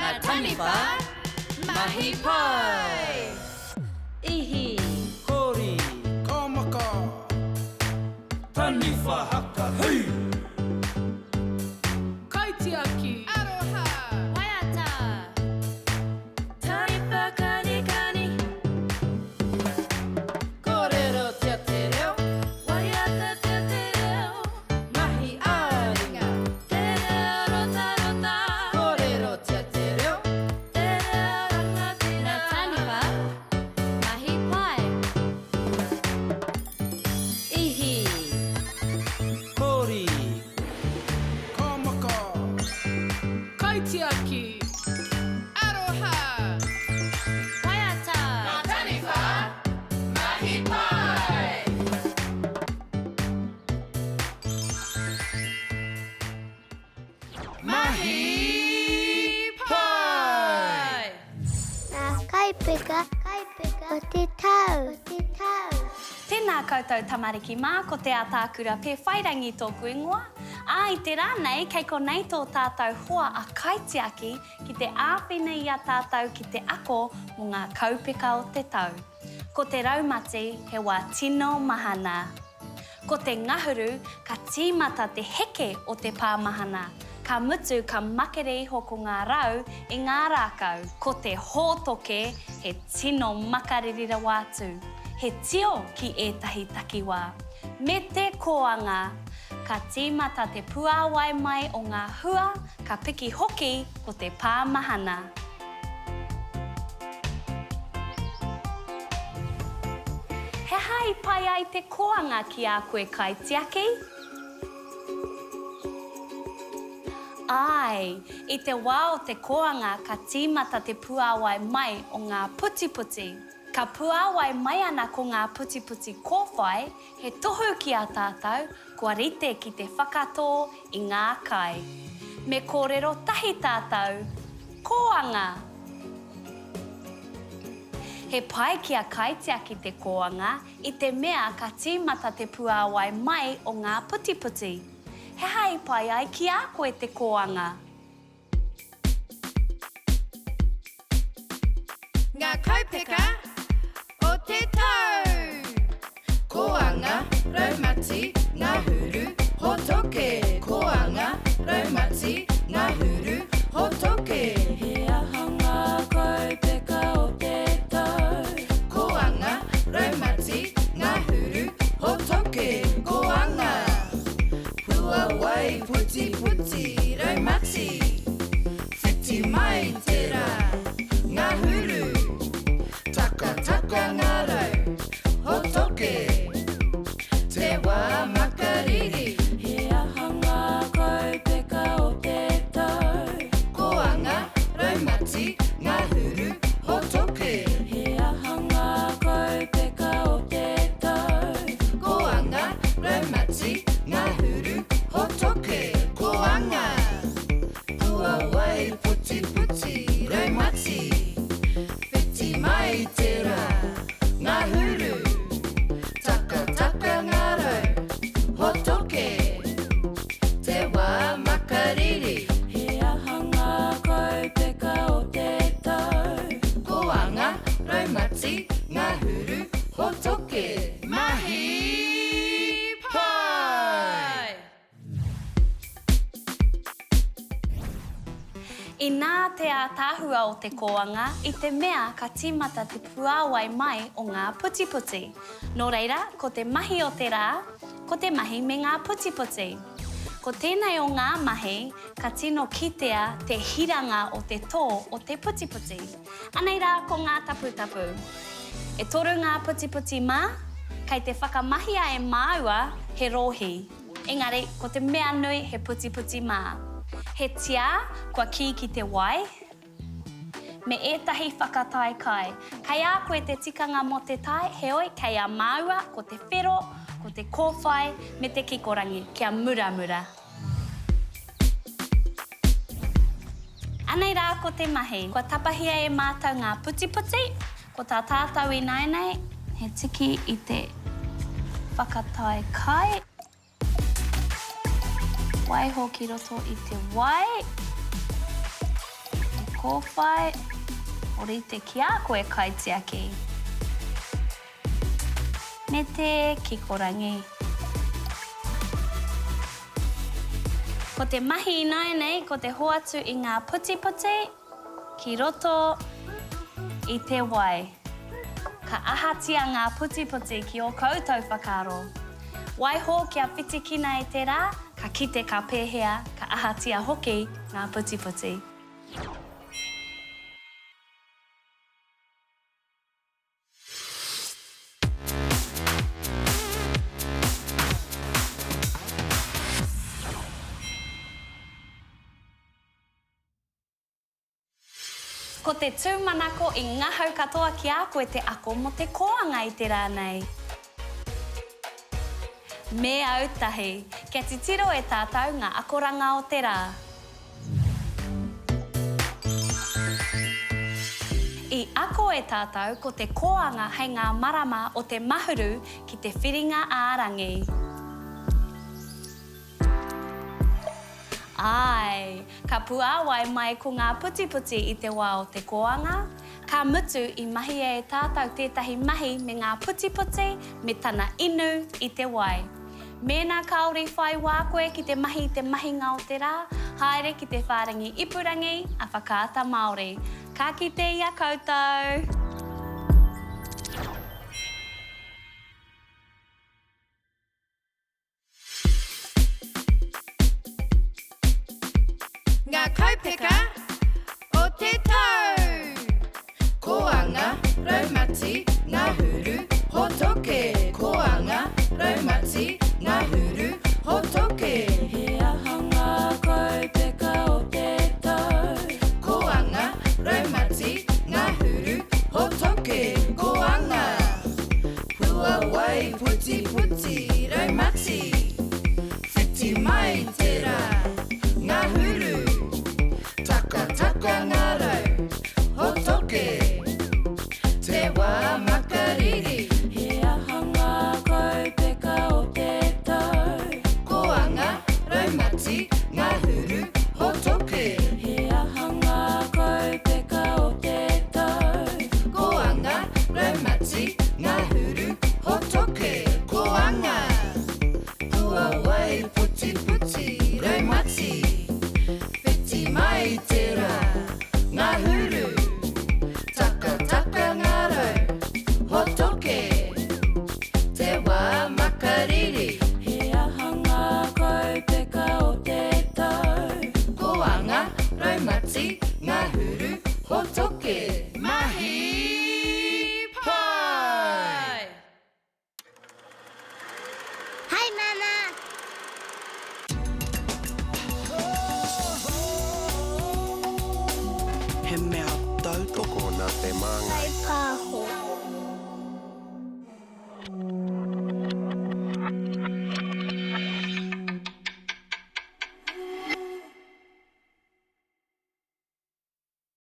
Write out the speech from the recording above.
Ngā taniwha, mahi pai! Ihi! Kori! Ka maka! Taniwha haka hui! Kaitiaki! Aroha! Waiata! Taniwha kanikani! Kōrerotia te reo! Waiatatia te reo! Mahi ā-ringa! Te reo rotarota! Kōrerotia te reo! Te reo rangatira! Ngā taniwha, mahi pai! Ihi! Kori! Ka maka! Kaitiaki! Aroha! Waiata! Ngā taniwha, mahi pai! Mahi pai! Ngā kaipeka, kaipeka o te tau, o te tau. Tēnā koutou tamariki mā, ko Te Ataakura Pēwhairangi tōku ingoa, ā, i te rā nei kei konei tō tātou hoa a Kaitiaki ki te āwhina i a tātou ki te ako mō ngā kaupeka o te tau. Ko te raumati he wā tino mahana. Ko te ngahuru ka tīmata te heke o te pāmahana, ka mutu ka makere iho ko ngā rau i ngā rākau. Ko te hōtoke he tino makariri rawa atu, he tio ki ētahi takiwā. Me te kōanga! Ka tīmata te puāwai mai o ngā hua, ka piki hoki ko te pāmahana. He aha i pai ai te koanga ki a koe kaitiaki? Āe, i te wā o te koanga ka tīmata te puāwai mai o ngā putiputi. Ka puāwai mai ana ko ngā putiputi kōwhai, he tohu ki a tātou kua rite ki te whakatō i ngā kai. Me kōrero tahi tātou, Kōanga! He pai ki a Kaitiaki te kōanga i te mea ka tīmata te puāwai mai o ngā putiputi. He aha i pai ai ki a koe te kōanga? Ngā kaupeka o te tau! Kōanga, raumati, ngahuru, hōtoke. Kōanga, raumati, ngahuru, hōtoke. He aha ngā kaupeka o te tau? Kōanga, raumati, ngahuru, hōtoke. Kōanga! Puawai, putiputi, raumati. Whiti mai te rā, ngahuru. Takataka ngā rau, hōtoke. Te wā makariri. He aha ngā kaupeka o te tau? Kōanga, raumati, ngahuru, hōtoke. He aha ngā kaupeka o te tau? Kōanga, raumati, ngahuru, hōtoke. Kōanga! Puawai, putiputi, raumati. Whiti mai te rā, ngahuru. Takataka ngā rau, hōtoke. Te wā makariri. He aha ngā kaupeka o te tau? Kōanga, raumati, ngahuru, hōtoke. Mahi pai! Inā te ātaahua o te kōanga i te mea ka tīmata te puāwai mai o ngā putiputi. Nō reira, ko te mahi o te rā, ko te mahi me ngā putiputi. Ko tēnei o ngā mahi ka tino kitea te hiranga o te tō o te putiputi. Anei rā ko ngā taputapu. E toru ngā putiputi mā, kei te whakamahia e māua he rōhi. Engari, ko te mea nui he putiputi mā. He tiā kua kī ki te wai, me ētahi whakatae kai. Kei a koe te tikanga mō te tae, heoi, kei a māua ko te whero, ko te kōwhai, me te kikorangi, kia muramura. Anei rā ko te mahi. Kua tapahia e mātou ngā putiputi, ko tā tātou ināianei, he tiki i te whakatae kai. Waiho ki roto i te wai. kōwhai, orite ki a koe kaitiaki. Me te kikorangi. Ko te mahi ināianei ko te hoatu i ngā putiputi ki roto i te wai. Ka ahatia ngā putiputi ki ō koutou whakaaro. Waiho kia whitikina e te rā, ka kite ka pēhea, ka ahatia hoki ngā putiputi. Ko te tūmanako i ngahau katoa ki a koe te ako mō te kōanga i te rā nei. Me au tahi, kia titiro e tātou ngā akoranga o te rā. I ako e tātou ko te kōanga hei ngā marama o te Mahuru ki te Whiringa ā-rangi. Āe, ka puāwai mai ko ngā putiputi i te wā o te kōanga, ka mutu i mahia e tātou tētahi mahi me ngā putiputi me tana inu i te wai. Mēnā kāore i whai wā koe ki te mahi i te mahinga o te rā, haere ki te whārangi ipurangi a Whakaata Māori. Ka kite i a koutou! Ngā kaupeka o te tau! Kōanga, raumati, ngahuru, hōtoke. Kōanga, raumati, ngahuru, hōtoke. He aha ngā kaupeka o te tau? Kōanga, raumati, ngahuru, hōtoke. Kōanga, puawai, putiputi, raumati. Whiti mai te rā, ngahuru, takataka ngā rau. Hōtoke, te wā makariri. He aha ngā kaupeka o te tau? Kōanga, raumati, ngahuru, hōtoke. He aha ngā kaupeka o te tau? Kōanga, raumati, ngahuru, hōtoke. Kōanga, puawai, putiputi, raumati. Whiti mai te rā, ngahuru, takataka ngā rau, hōtoke, te wā makariri. He aha ngā kaupeka o te tau? Kōanga, raumati, ngahuru, hōtoke. Mahi pai! Hi Mama! He mea tautoko Tokona te māngai.